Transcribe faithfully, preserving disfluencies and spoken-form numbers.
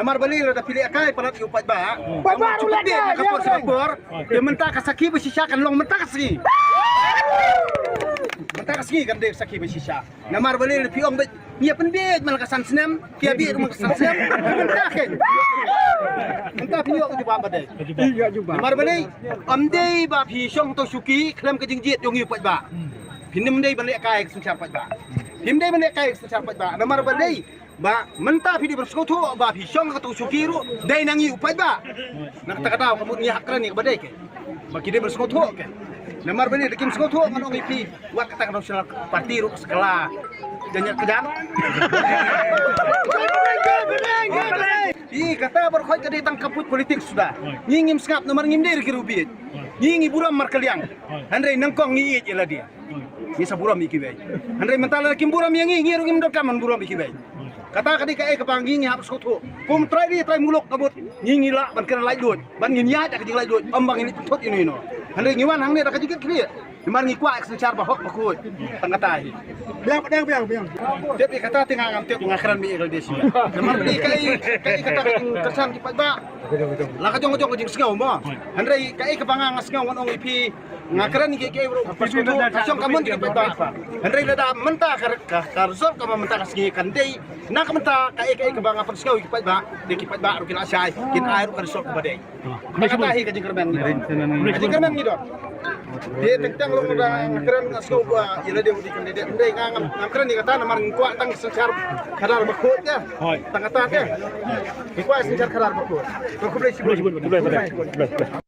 Namar balei lada phi lehkai palat ïa u paidbah. Paidbah ruh lehkai, ka por, ka por. Te mynta ka sakhi ba shisha kan long mynta ka sngi. Mynta ka sngi kan dei sakhi ba shisha. Namar balei lada phi ong bad ngi pynbiej man la ka san snem, ki ïa biej ruh man ka san snem. Mynta kein. Mynta phi ïoh jubab ba dei. Namar balei ym dei ba phi shong to shuki khlem ka jingjied jong ngi u paidbah. Phin ym dei ban lehkai ka synshar paidbah. Phim dei ban lehkai ka synshar paidbah. Namar balei ba mynta phi dei ban sngewthuh ba phi shong ka tu shuki ruh dei na ngi u paidbah. Na kata ka daw ka mut ngi hap kren ïa kaba dei kein. Ba ki dei ban sngewthuh kein. Namar balei da kim sngewthuh ngan ong ïa phi wat kata ka National Party ruh ka skla. Jangan kejar. Ih, kata baroh khoit ka dei tang ka put politik suda. Ngi ngim sngap namar ngim dei ruh ki ruh biej. Ngi ngi burom markylliang. Hynrei nyngkong ngi ïeit ïa lade. Ngi sa burom ïa kiwei. Hynrei mynta lada kim burom ïa ngi, ngi ruh ngim donkam ban burom ïa kiwei. Kata ka dei kaei kaba ngi ngi hap sngewthuh. Kum trai ri trai muluk ka mut ngi ngi lah ban kren laitluid, ban ngin ïaid da ka jinglaitluid, ym ba ngin ïa pynthut ïa no ïa no. Hynrei ngi wan hangne da ka jingkitkhlieh. Namar ngi kwah ka synshar ba hok ba khuid. Tang kata hi. Biang, biang, biang, biang. Tip ïa kata te nga ngam tip, nga kren mih ïa ka lade shisha. Namar balei kaei, kaei kata ka jingkyrshan ki paidbah. La ka jong ka jong ka jingsngew mo. Hynrei kaei kaba nga nga sngew ngan ong ïa phi. Nga kren ïa ki, ki ruh ka sngewthuh ka shong ka mon ki paidbah. Hynrei lada mynta ka, ka, ka result kaba mynta ka sngi kan dei na ka mynta kaei kaei kaba nga pynsngew ïa ki paidbah. Dei ki paidbah ruh ki la shai kin ai ruh ka result kaba dei. Kata hi ka jingkyrmen ngi don. Ka jingkyrmen ngi don. Te teng teng long da nga kren nga sngew ba ïa lade u dei candidate. Hynrei nga ngam, ngam kren ïa kata namar ngi kwah tang synshar khadar ba khuid te. Tang kata te. Ngi kwah synshar khadar ba khuid. Khublei shibun.